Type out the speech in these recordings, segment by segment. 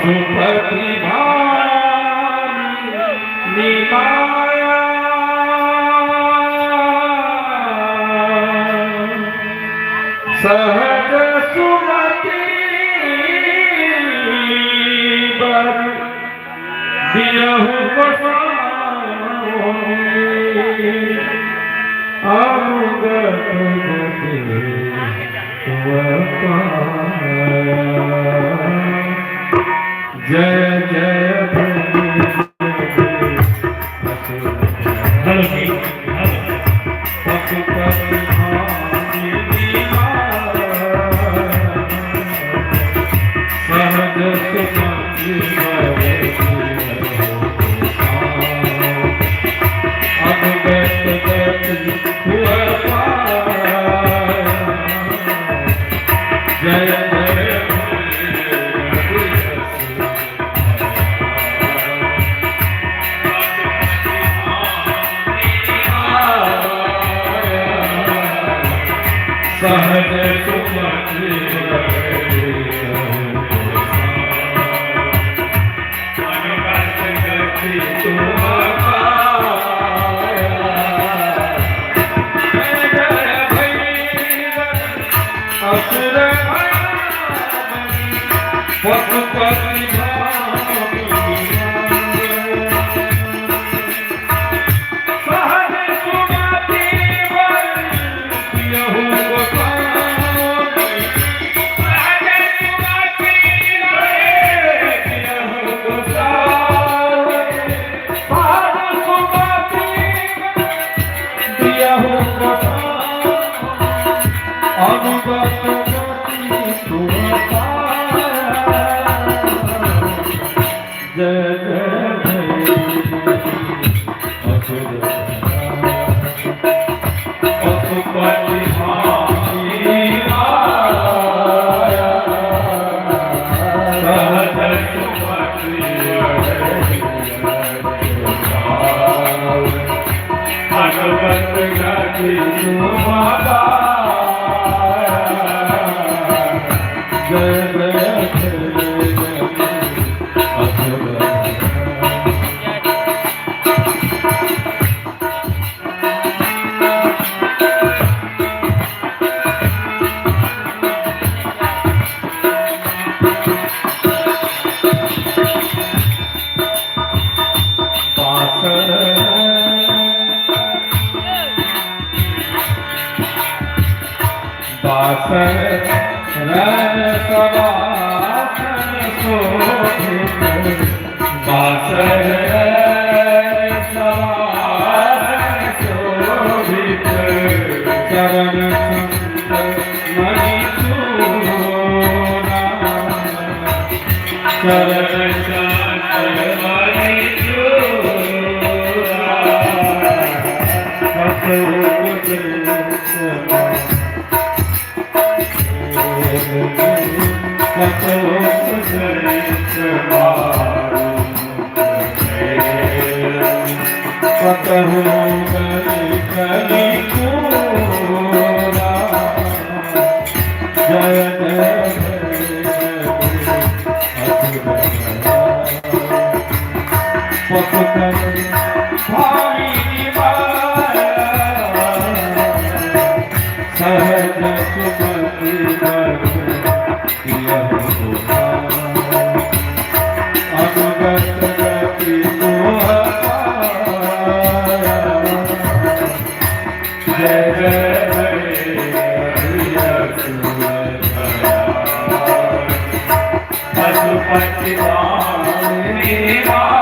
पशुपति भामिनी माया सहज सुमति बर दियहु गोस्वामी अनुगत गति तुअ पाया। जय जय હાલો ભાઈ, હાલો. પશુપતિ ભામિની માયા સહજ સુમતિ બર अनुगत गति तुअ पाया। जय जय सहज सुमति अनुगत गति तुअ पाया। जय जय भैरव असुर भयावनी पशुपति भामिनी सहज सुमति बर दियहु गोस्वामी। सहज सुमति बर दियहु गोस्वामी। सहज सुमति बर दियहु गोस्वामी। अनुगत गति तुअ पाया। जय जय असुर पशुपति भामिनी माया सहज सुमति अनुगत गति तुअ पाया। जय जय असुर बासर बासर रन सवासन शोभित बासर रन सवासन शोभित चरण चंद मणि चूरा चरण चंद मणि चूरा कतहु कलि कोरा। जय जय पशुपति भामिनी माया सहज सुमति बर दियहु गोसाई। अनुगत गति तुअ पाया। जय जय हरे असुर पशुपति भामिनी माया।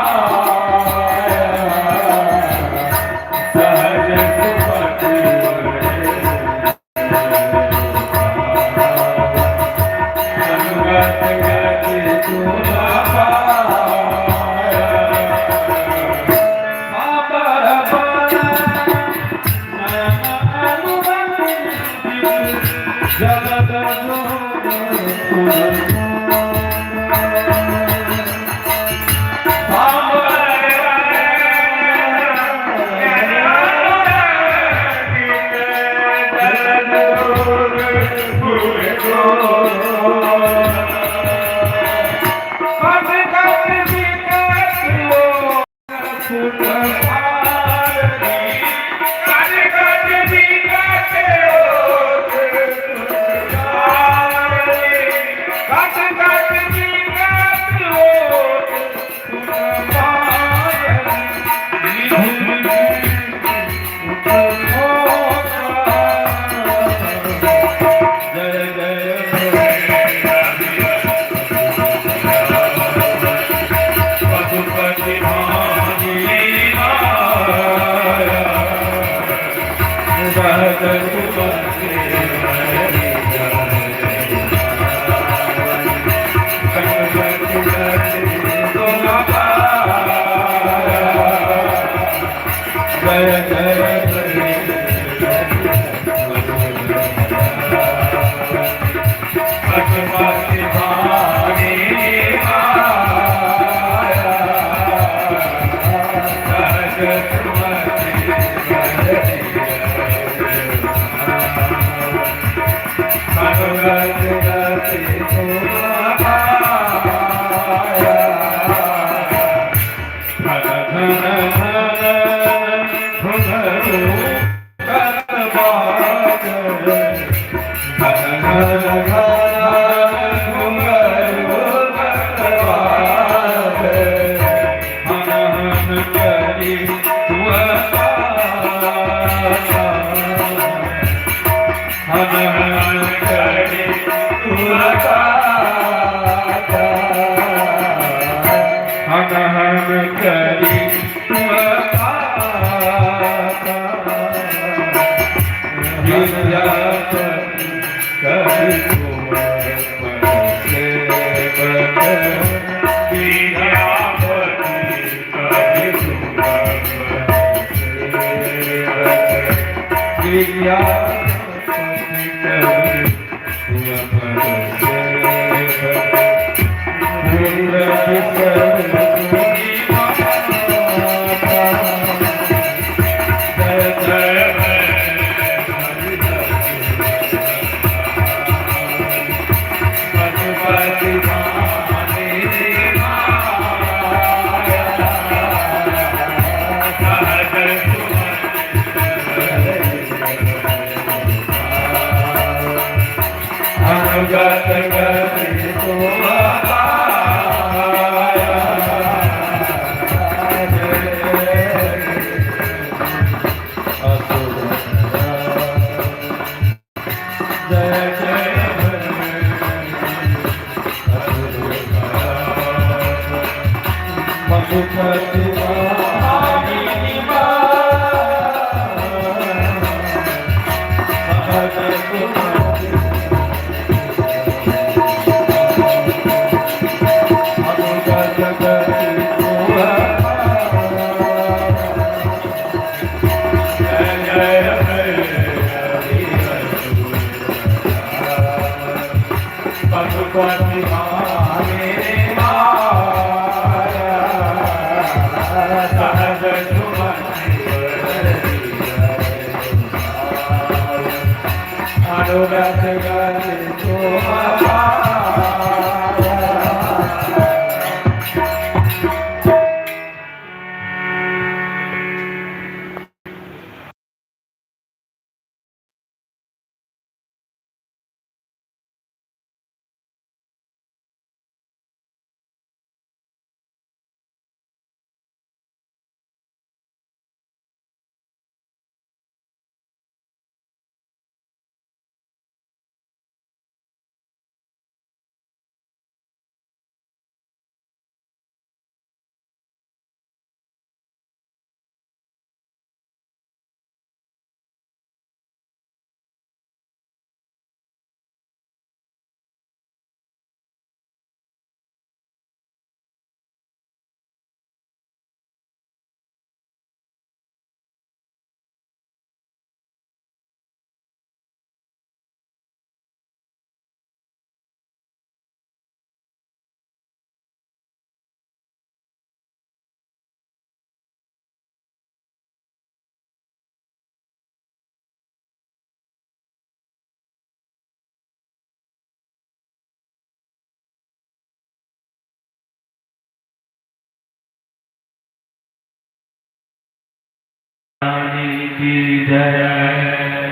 की जय,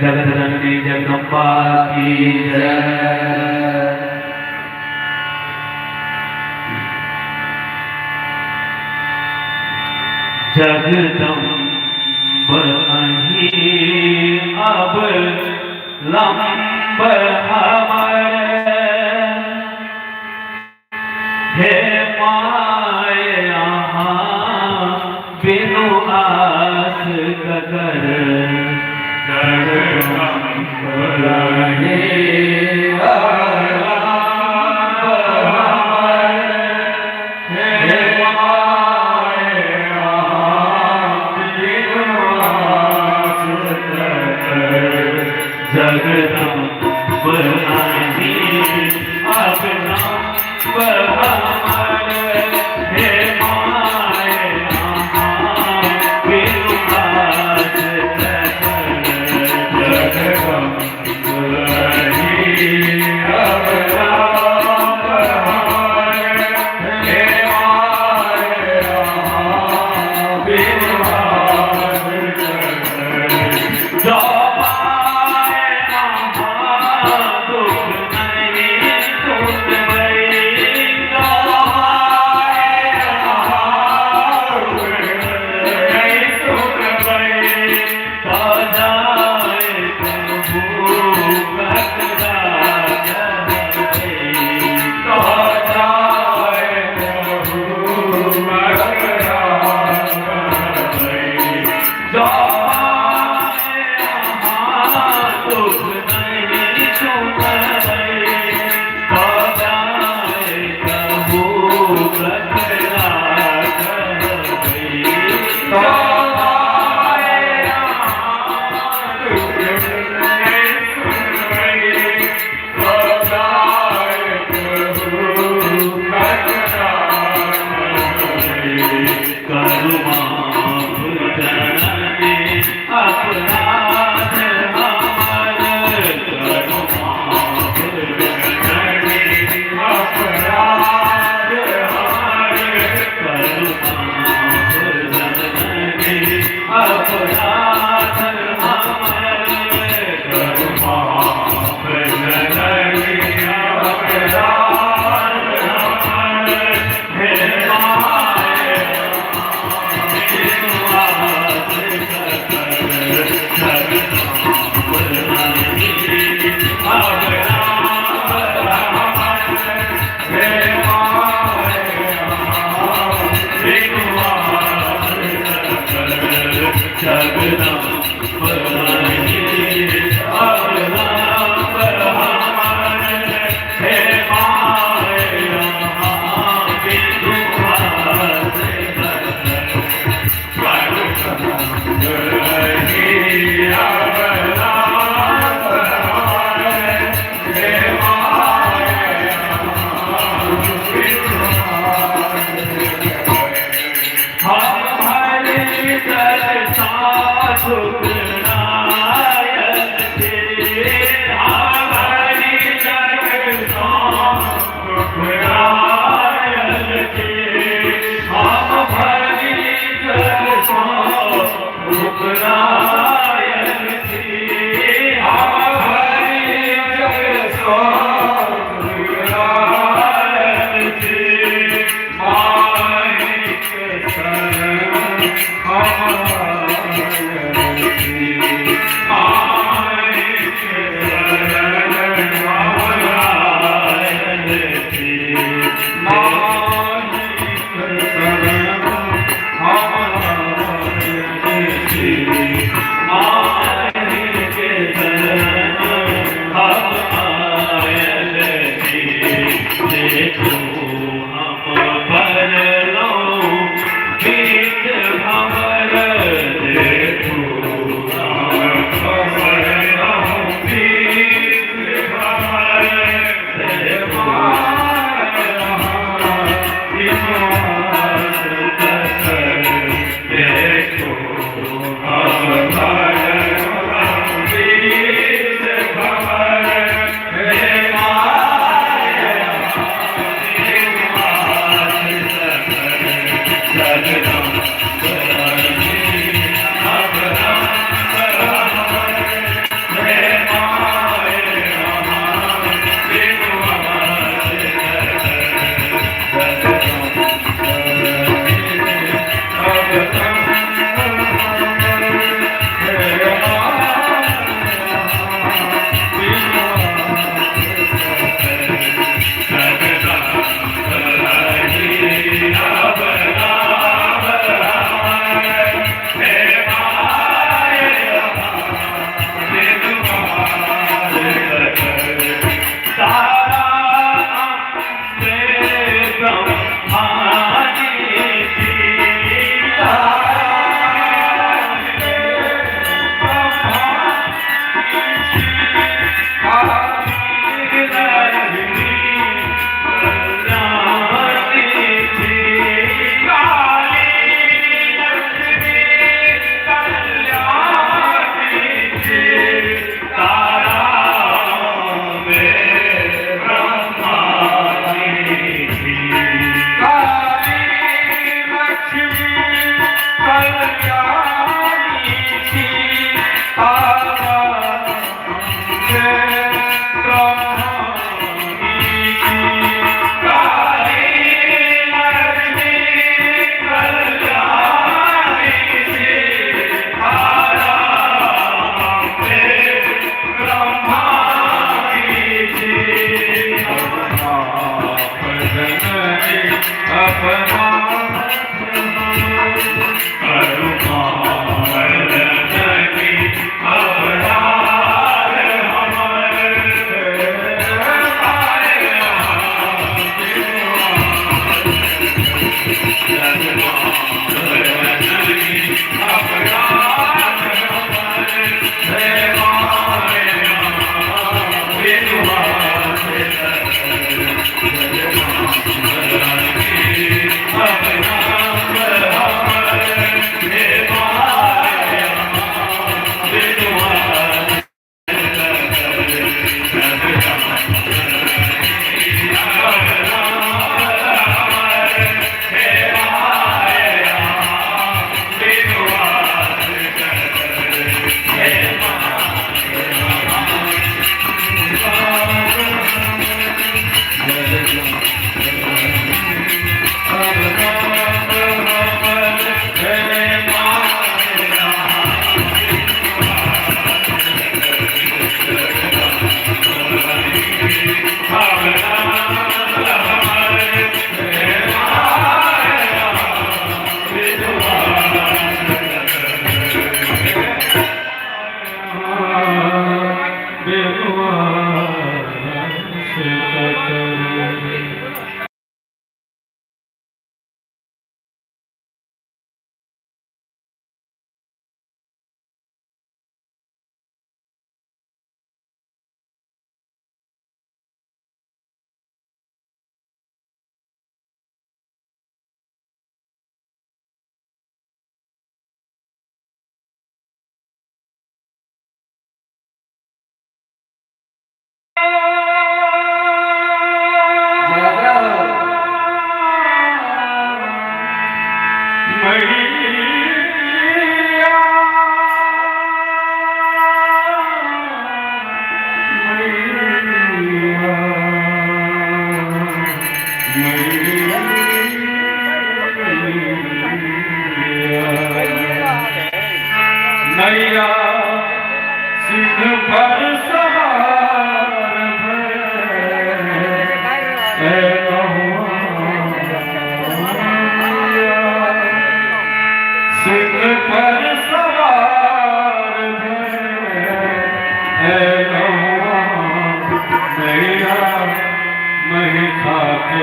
जगत जननी जगदम्बा की जय। जगदम्ब अहीं अब लंब हमर, हे माया बिनु आस ककर। जगदम्ब अहीं अब लंब हमर, हे मैया मैया मैया सिंह पर सवार भय, सिंह पर सवार भय, मैया महिषा के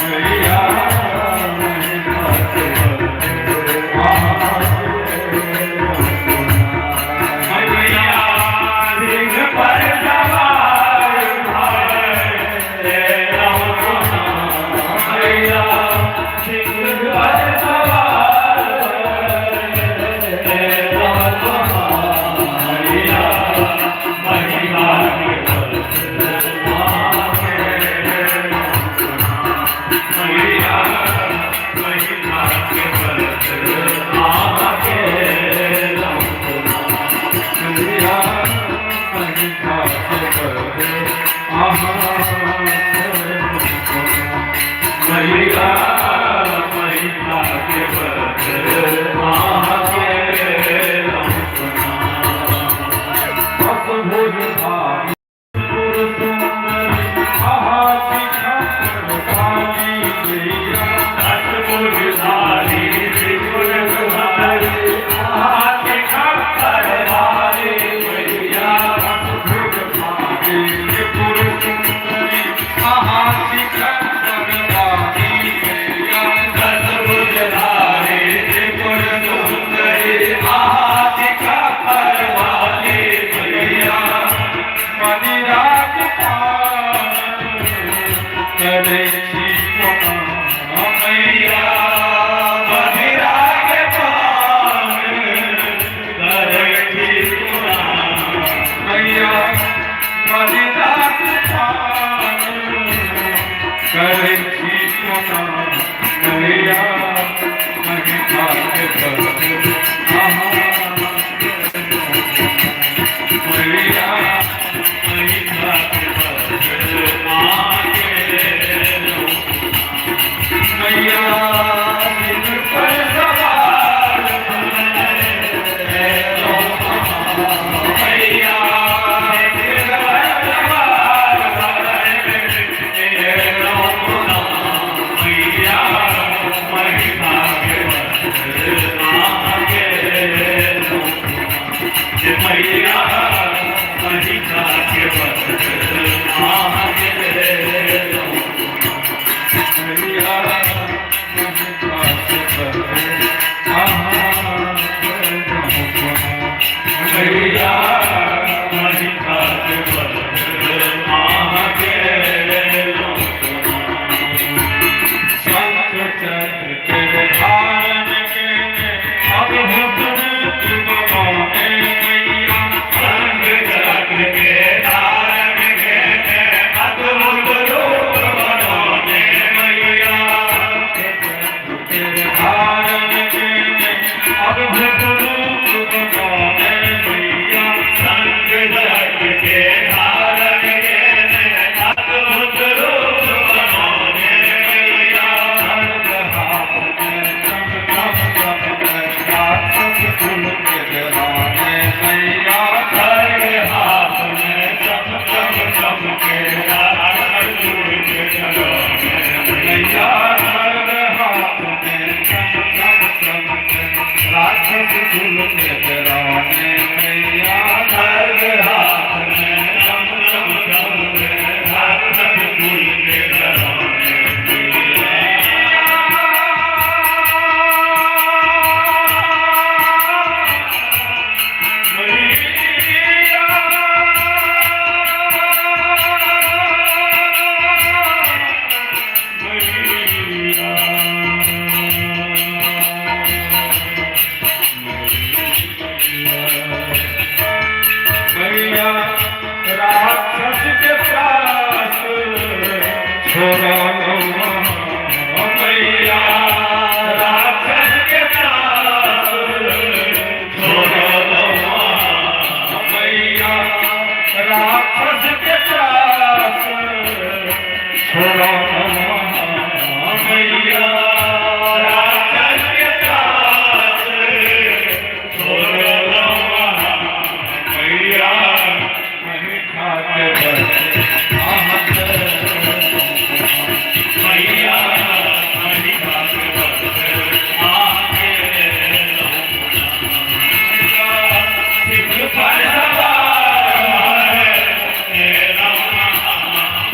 मैया महिषा के मैया सिंह पर सवार मैया सिंह पर सवार मैया महिमा के मैया महिमा के मैया महिषा के मैया महिमा के मैया। छोड़ो मैया राक्षस के त्रास छोड़ो मैया राक्षस के त्रास छोड़ो मैया राक्षस के त्रास छोड़ो मैया महिषा के बस मैया महिषा के बस आके सिंह पर सवार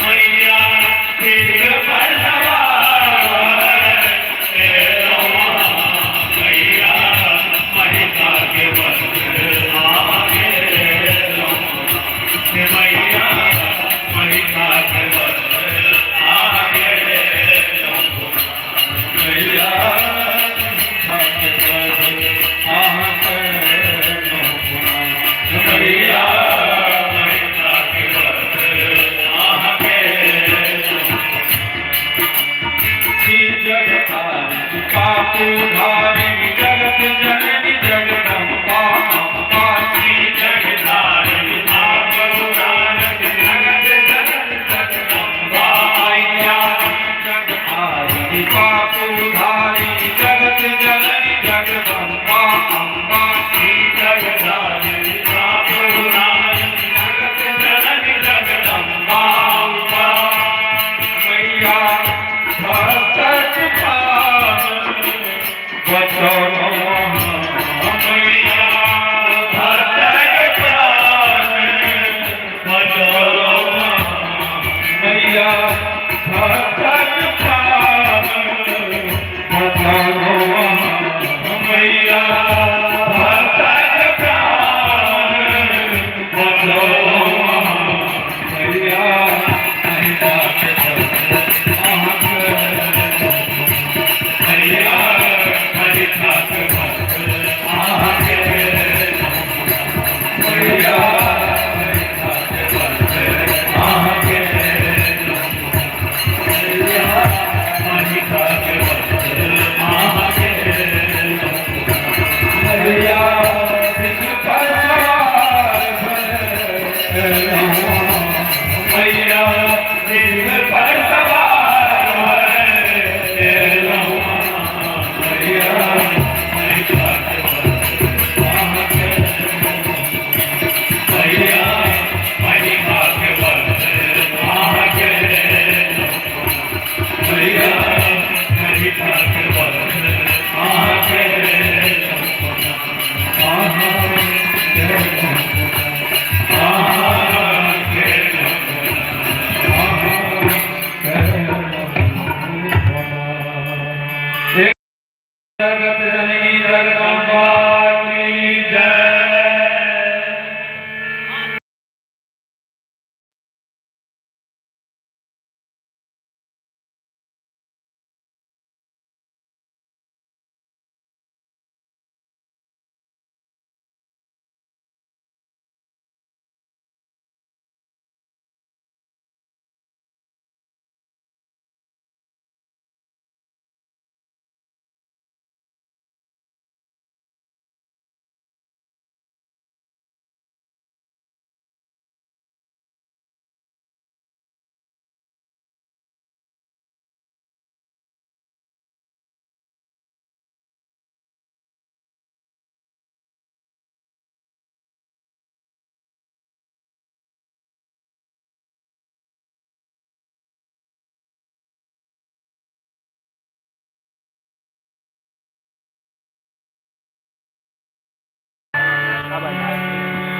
मैया सिंह पर सवार मैया महिषा के बस आके मैया महिषा के बस आके मैया महिषा के बस मैया महिषा के बस आके पाप धारी जगत जननी जगदम्बा अम्बा श्री जगधारी आप जगत जनन जगदम्बा मैया जगधारी पाप धारी जगत जननी जगदम्बा अम्बा श्री जगधारी आप जगत जनन जगदम्बा अम्बा मैया भक्त पावन बचो मैया भक्त प्राण बचो मैया भक्त पावन बचो मैया भक्त प्राण बचो मैया महिषा के मैया महिषा के बस आके मैया महिषा के बस आके मैया महिषा के बस आके मैया सिंह पर सवार मैया सिंह पर सवार मैया महिषा के बस आके मैया महिषा के बस आके मैया महिषा के बस आके जगत जननी जगदम्बा की जय।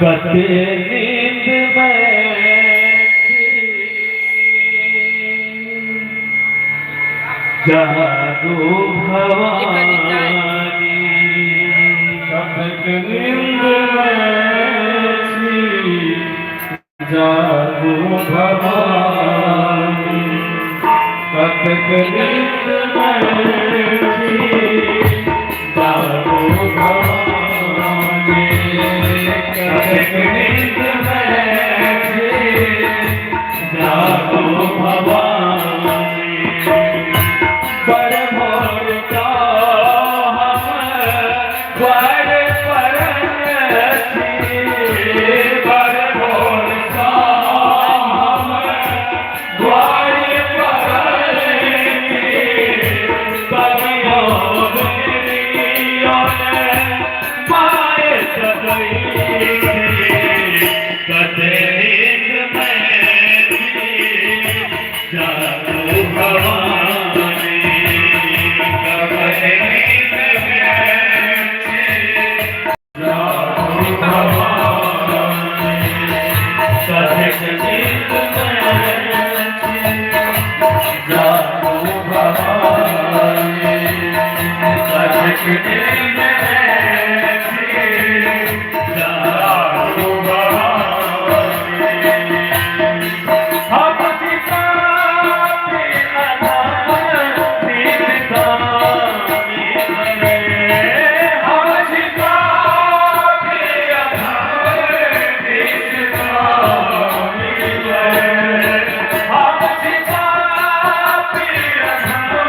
कते नींद बैठी जागो भवानी कथक नींद बैठी जागो भवानी कथक नींद बैठी जागो भवानी कथक नींद बैठी जागो भवानी। जागू भवानी। कटक नींद में जागू भवानी, कटक नींद में जागू भवानी, कटक नींद में जागू भवानी। हम सिखाते अधम नींद कामी भरे, हम सिखाते अधम नींद कामी भरे, हम सिखाते अधम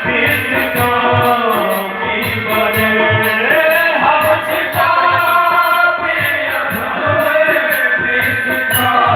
नींद कामी भरे, हम सिखाते अधम नींद कामी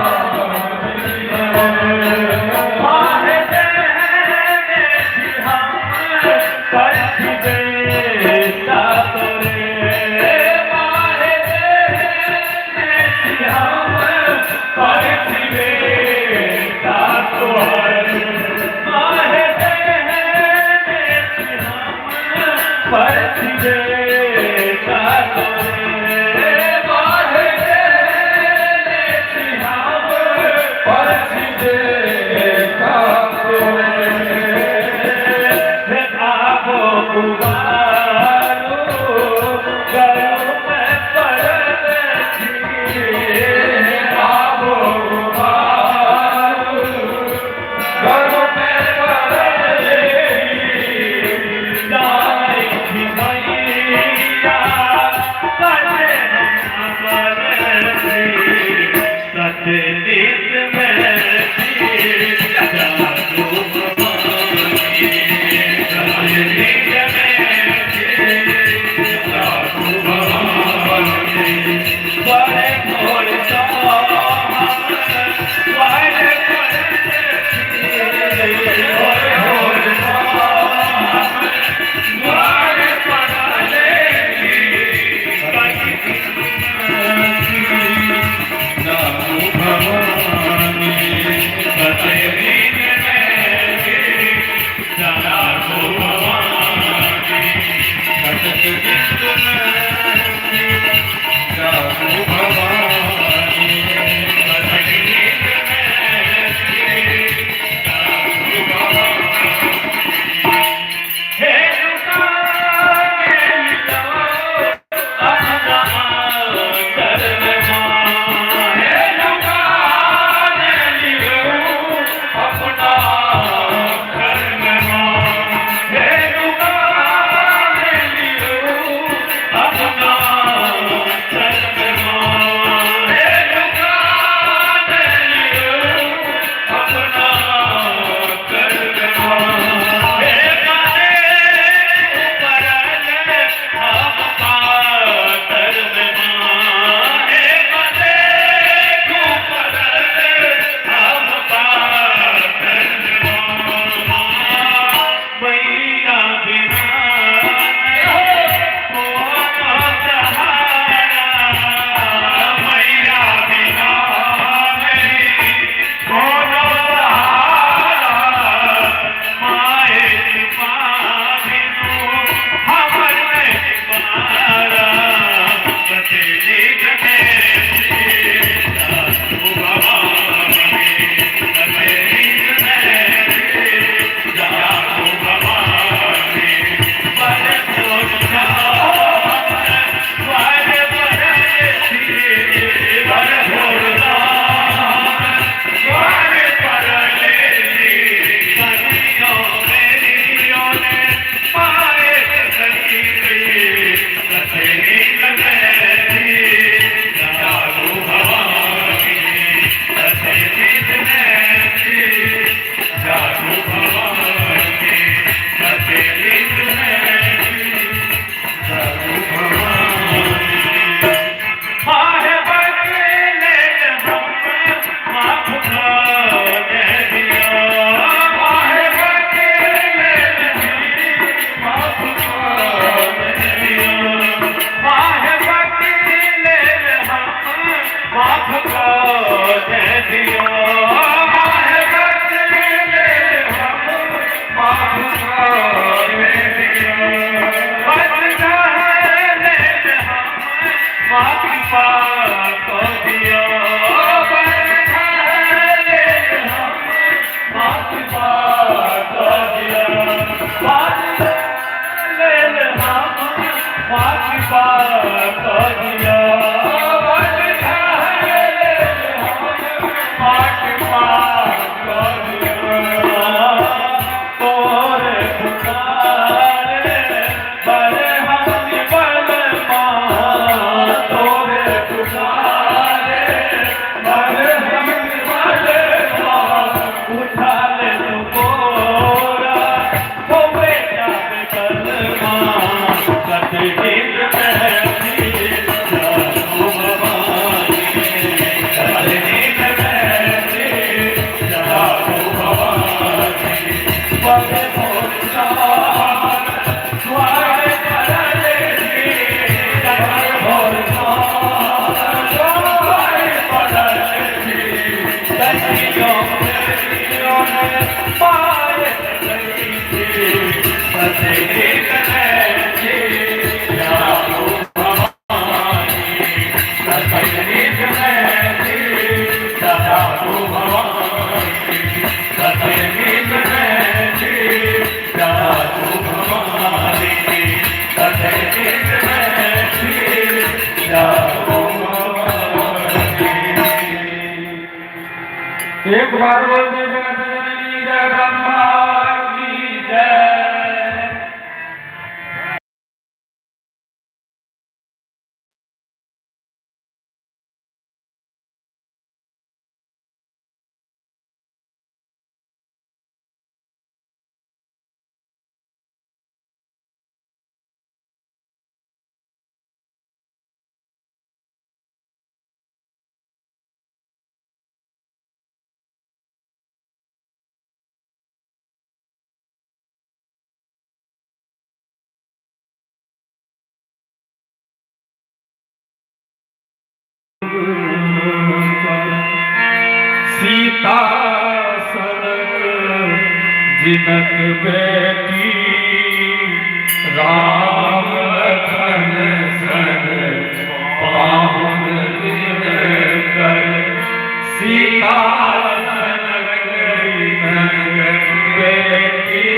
जागू भवानी। बड़े मोर जागू भवानी, कटक नींद में जागू भवानी, कटक नींद में जागू भवानी, कटक नींद में जागू भवानी। बड़े मोर चार द्वारे पड़ल छी, बड़े मोर चार द्वारे पड़ल छी, तहियो बेटियों ने पार गई छी, सतयुग में छी जागो भवानी, सतयुग में छी जागो भवानी, सतयुग में छी जागो भवानी, सतयुग में छी जागो भवानी। एक बार बोल दे जगत जननी जगदम्बा की जय। सीता सनक जिनक बेटी, राम लखन सन पाहुन दिनकर। सीता सनक जिनक बेटी,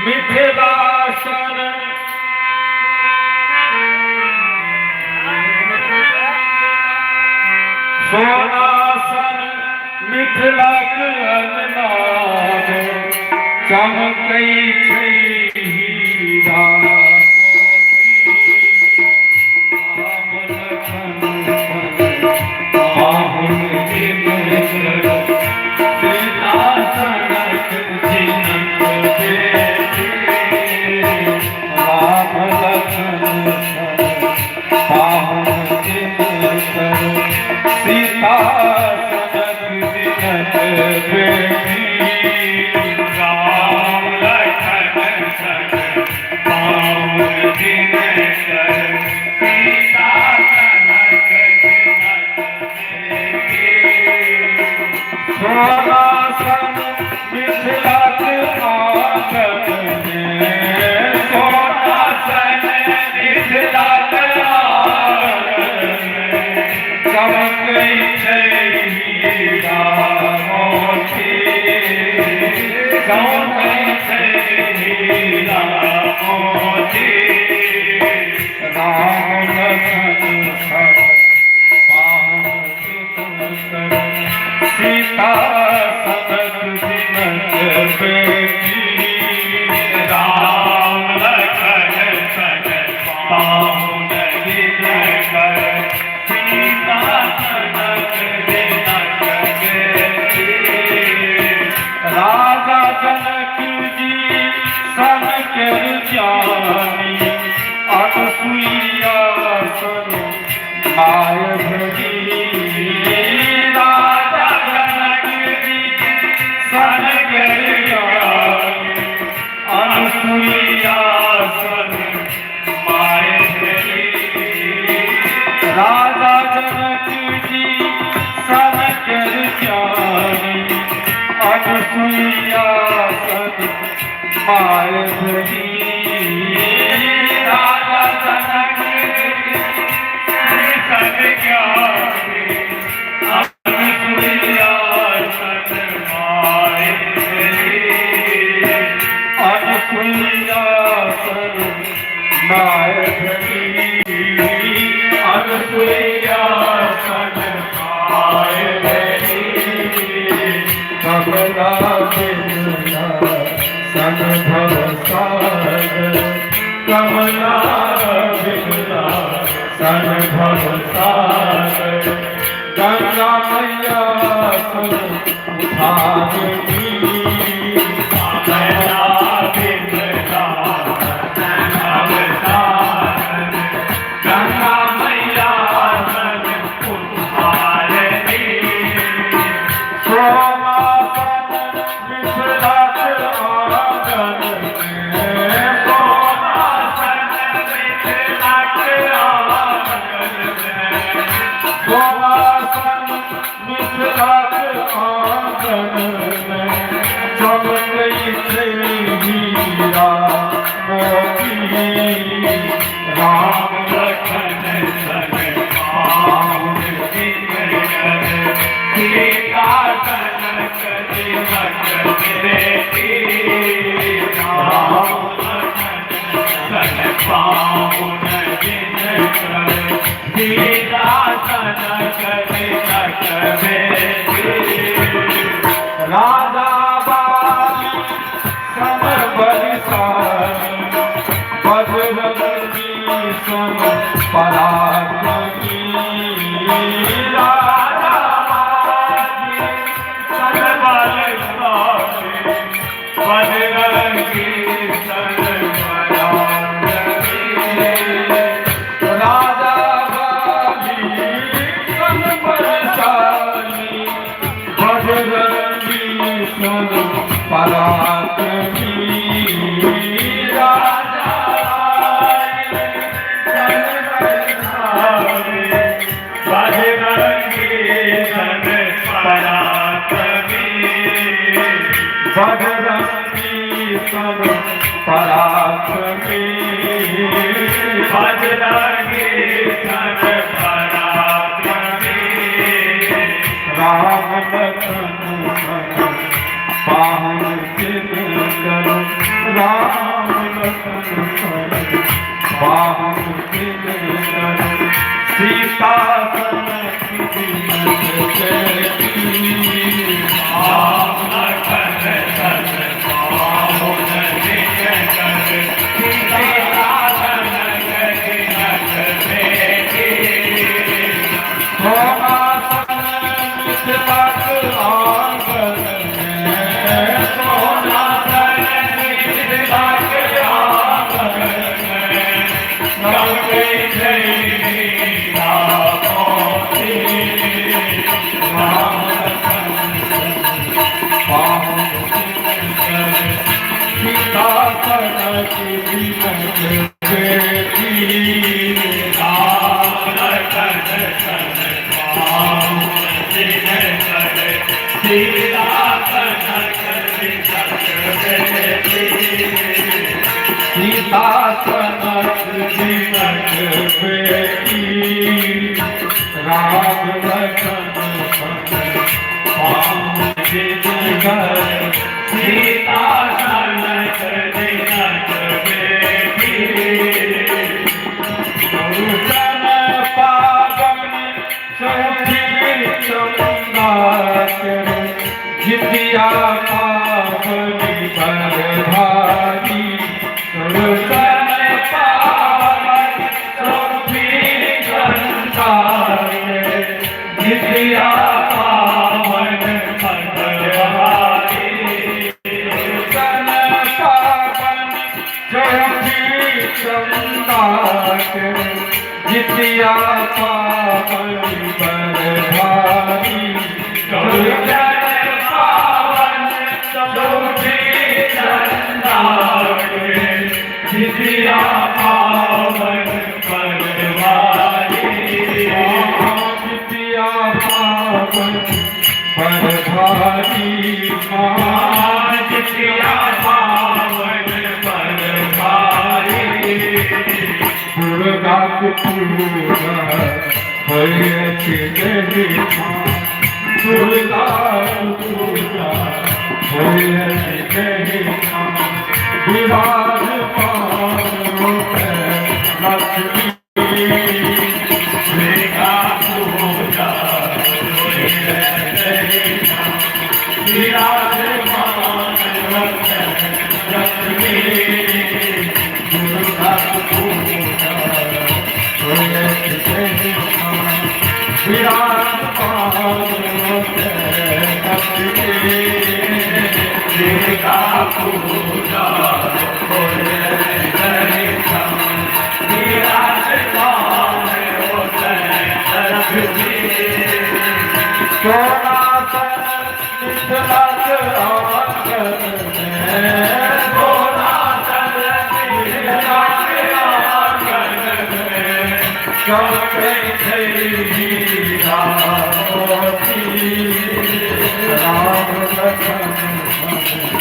मिथिला सन सोनासन मिथिलाक अननाद, चमकै छै हीरा मोती। राम लखन सन पाहुन दिनकर, सीता सनक जिनक बेटी, राम लखन सन पाहुन दिनकर, सीता सनक जिनक बेटी, राम लखन सन पाहुन दिनकर, सीता सनक जिनक बेटी, सोनासन मिथिलाक आंगन में, सोनासन मिथिलाक आंगन में, चमकै छै हीरा मोती, चमकै छै हीरा मोती। राम लखन सन पाहुन दिनकर, सीता सनक जिनक बेटी, राम लखन सन पाहुन दिनकर, सीता सनक जिनक बेटी, राजा जनक जी सन केर ज्ञानी, अनसुईया सन my भरी। राजा जनक जी सन केर ज्ञानी, अनसुईया सन my भरी। राजा जनक जी सन केर ज्ञानी, अनसुईया सन my भरी। राजा जनक सन ज्ञानी, अनसुईया सन my भरी। अनसुईया सन my भरी, अनसुईया सन my भरी। कमला बिमला सन भव सागर, कमला बिमला सन भव सागर, गंगा मैया सन उधारनी। कमला बिमला सन भव सागर, गंगा मैया सन उधारनी। सोनासन मिथिलाक चमकै छै हीरा मोती। राम लखन सन पाहुन दिनकर, सीता सनक तिलक बेटी। राम लखन सन पाहुन दिनकर, सीता सनक तिलक बेटी। राजा बाली सन बलिशाली, बजरंगी सन पराक्रमी। राजा बाली सन बलशाली, बजरंगी सन पराक्रमी। राजा बाली सन बलशाली, बजरंगी सन पराक्रमी। राजा बाली सन बलशाली, बजरंगी सन पराक्रमी। बजरंगी सन पराक्रमी। बजरंगी सन पराक्रमी। राम लखन सन पाहुन दिनकर, राम लखन सन पाहुन दिनकर, सीता सन दिनक बेटी। राम लखन सन पाहुन दिनकर, सीता सनक तिलक बेटी। सोनासन मिथिलाक आंगन में, सोना सन मिथिलाक आंगन में, चमकै छै हीरा मोती। राम लखन सन पाहुन दिनकर, सीता सनक दिनक बेटी। राम लखन सन पाहुन दिनकर, सीता सनक तिलक बेटी। सीता सनक दिनक बेटी। राम लखन सन पाहुन दिनकर, सीता सनक तिलक बेटी। चौरचन पावन चौथी चंदाकर, जितिया पावनी बर भारी। चौरचन पावन चौथी चंदाकर, जितिया पावन पर भारी। चौरचन पावन चौथी चंदाकर, जितिया पावनी बर भारी। चौचन पावन चौथी चंदाकर, जितिया पावन पर भारी। जितिया पावन पर भारी माँ। जितिया पावन पर भारी। दुर्गाक पूजा होयत जय माँ, दुर्गाक पूजा होयत जय माँ। विराजमान होते लक्ष्मी। दुर्गा पूजा विराजमान लक्ष्मी। दुर्गाक पूजा होयत जय माँ, विराजमान होते लक्ष्मी। दुर्गा पूजा विराजमान लक्ष्मी। सोनासन मिथिलाक आंगन में, सोनासन मिथिलाक आंगन में, चमकै छै हीरा मोती। राम लखन सन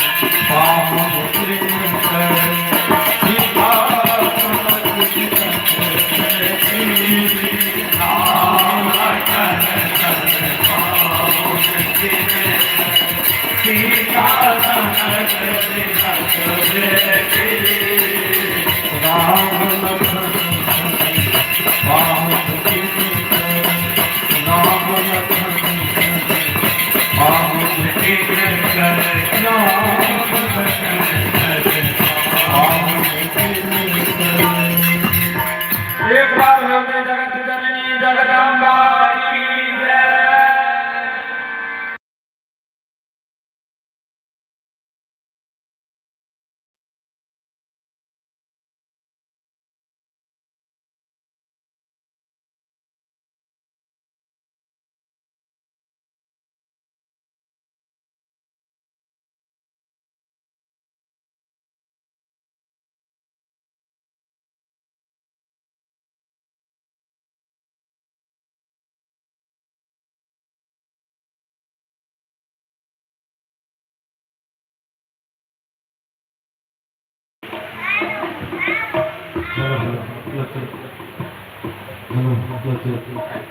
Hello, hello, hello.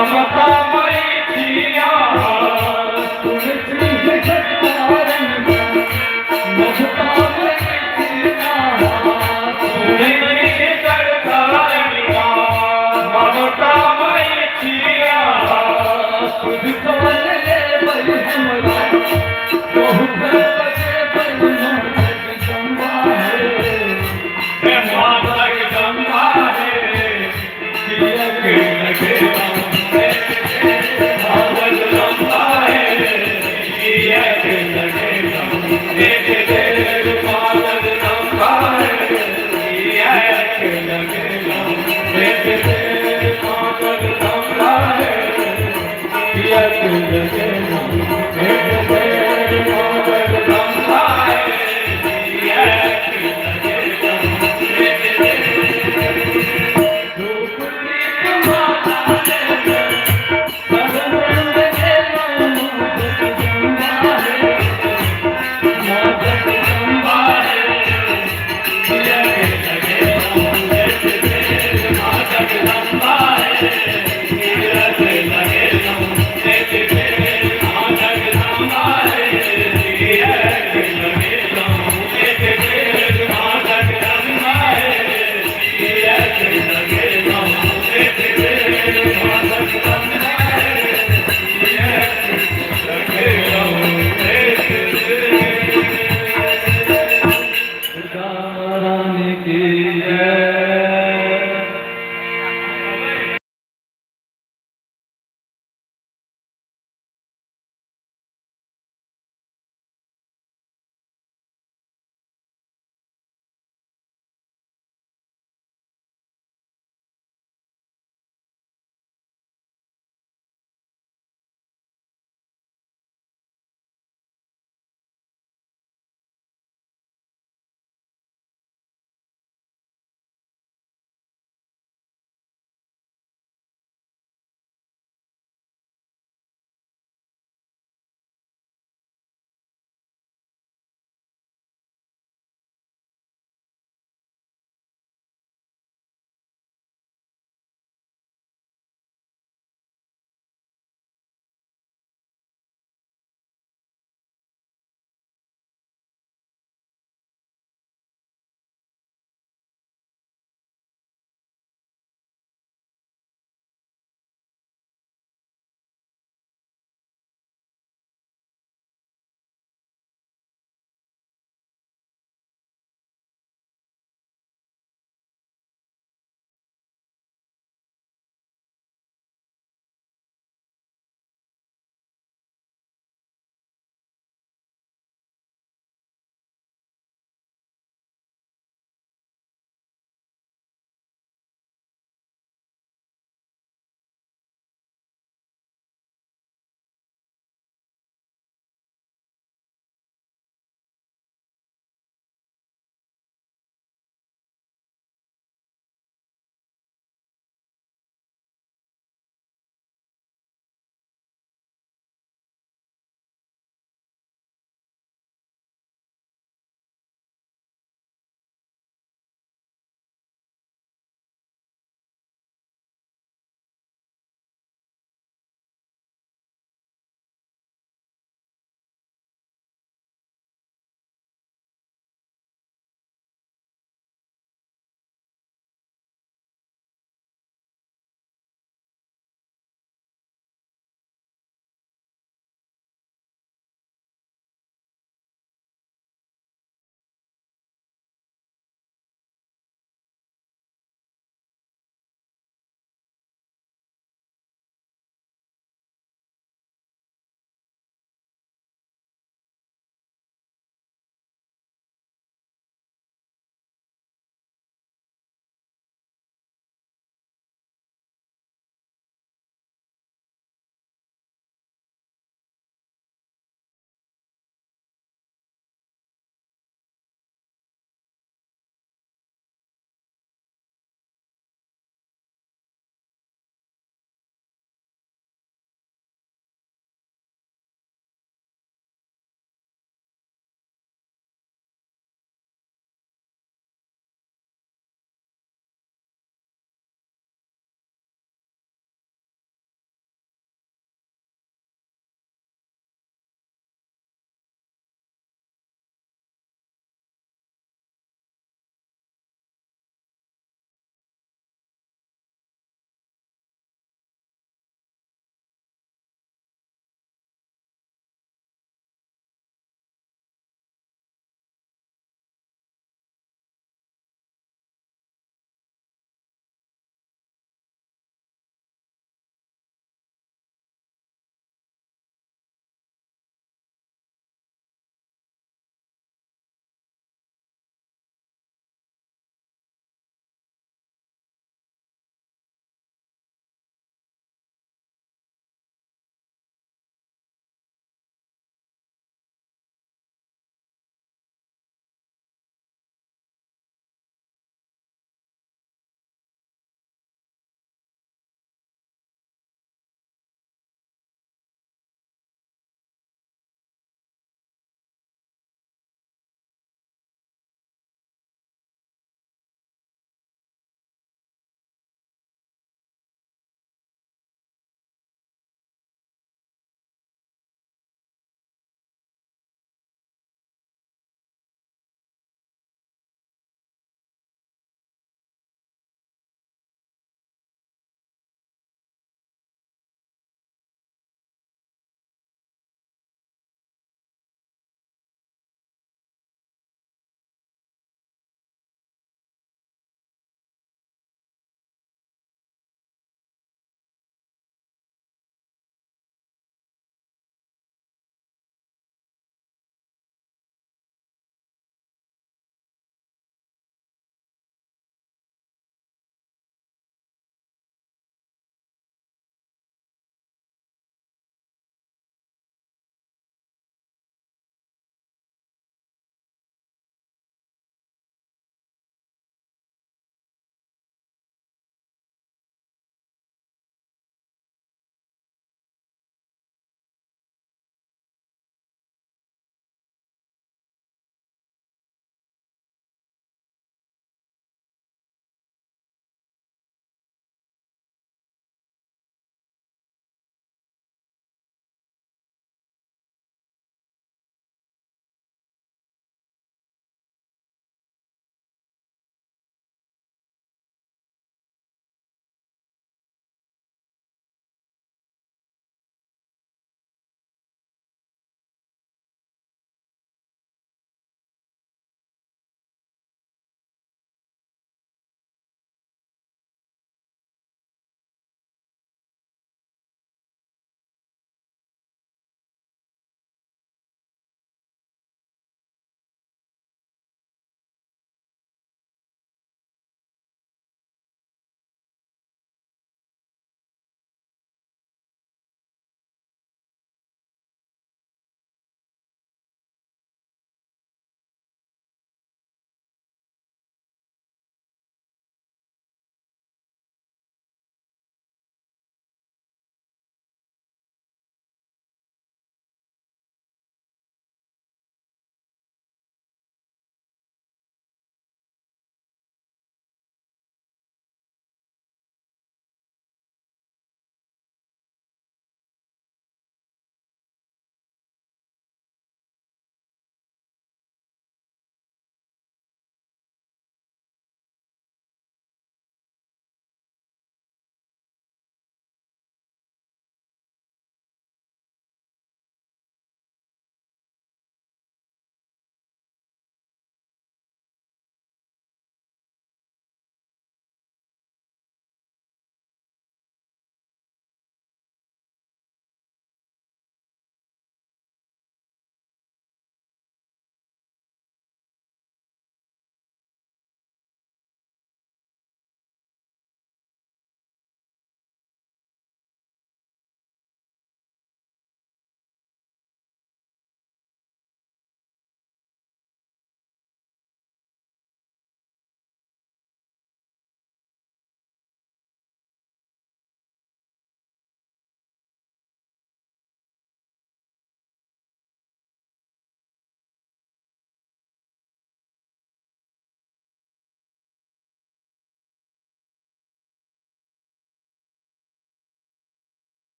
Mamata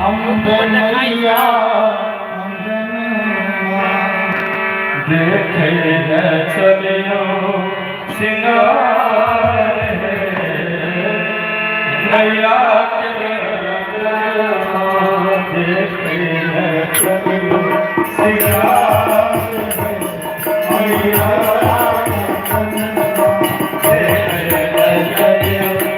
Ambe मैया देखे न चलियो सिंगार मैया के देखे न चलियो सिंगार मैया देखे न चलियो